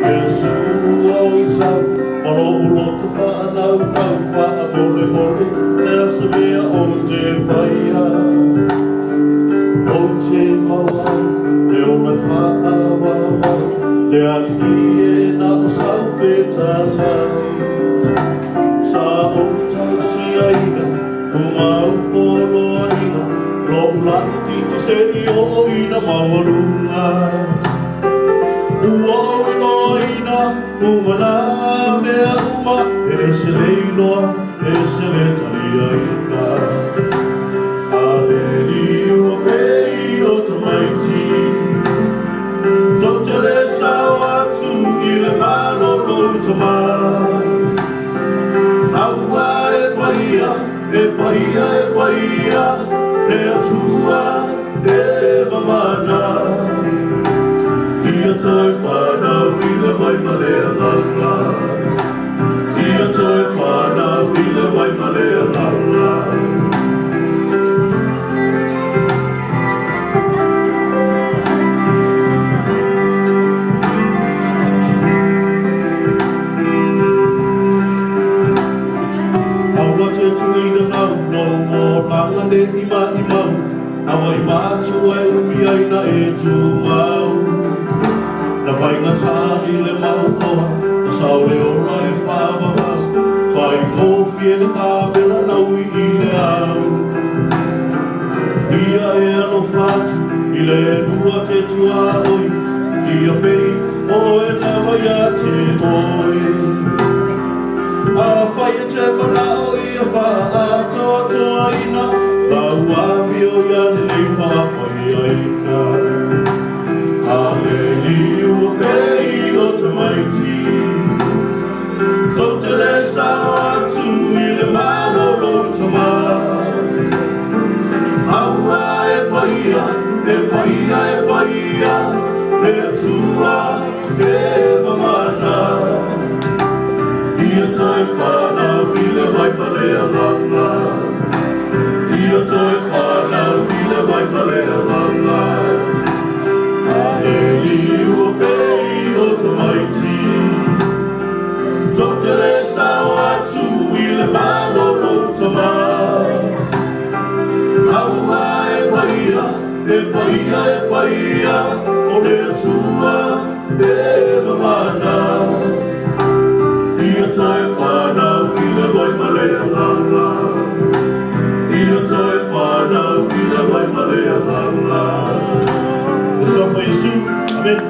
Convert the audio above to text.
Iesu ua ou sau ma lo'u loto fa'anaunau fa'amolemole se a se mea ou te faia ou te maua ai le ola fa'avavau le Alii e na o sau fetalai. Sa ou tausiaina uma au poloaiga lo'u la'itiiti se'i o'o ina maualuga. Ua ou iloaina uma nā mea uma, e ese le iloa, e ese le taliaina. A le liua pei o tamaiti, tou te le sao atu i le Malo lou Tamā. Aua e paia, e paia, e paia, le Atua e mamana. Ia toe whanau i le wai ma le agaga. Ia toe whanau i le wai ma le agaga. Aua te tuuina gau lou olaga ne'i ma'imau, aua i matua e umi ai na e tumau. Na faigatā i le mauoa, na sao le ola e fa'avavau, faigofie le kamela naui i le au. Ia e alofa atu i le Atua te tuaoi, ia pei o oe lava ia te oe. Afai e te mana'o ia fa'aatoatoaina lau amio ia lelei fa'apaiaina. A le liua pei o tamaiti, tou te le sao atu i le Malo lou Tamā. Aua e paia, e paia, e paia, le Atua e mamana. Ia toe whanau i le wai ma le agaga. Ia toe whanau i le wai ma le agaga. A le liua pei o tamaiti, tou te le sao atu i le Malo lou Tamā. Aua e paia, e paia, e paia, o le Atua e mamana. Ia toe whanau i le wai ma le agaga. Ia toe whanau i le wai ma le agaga. Le suafa o Iesu. Amen.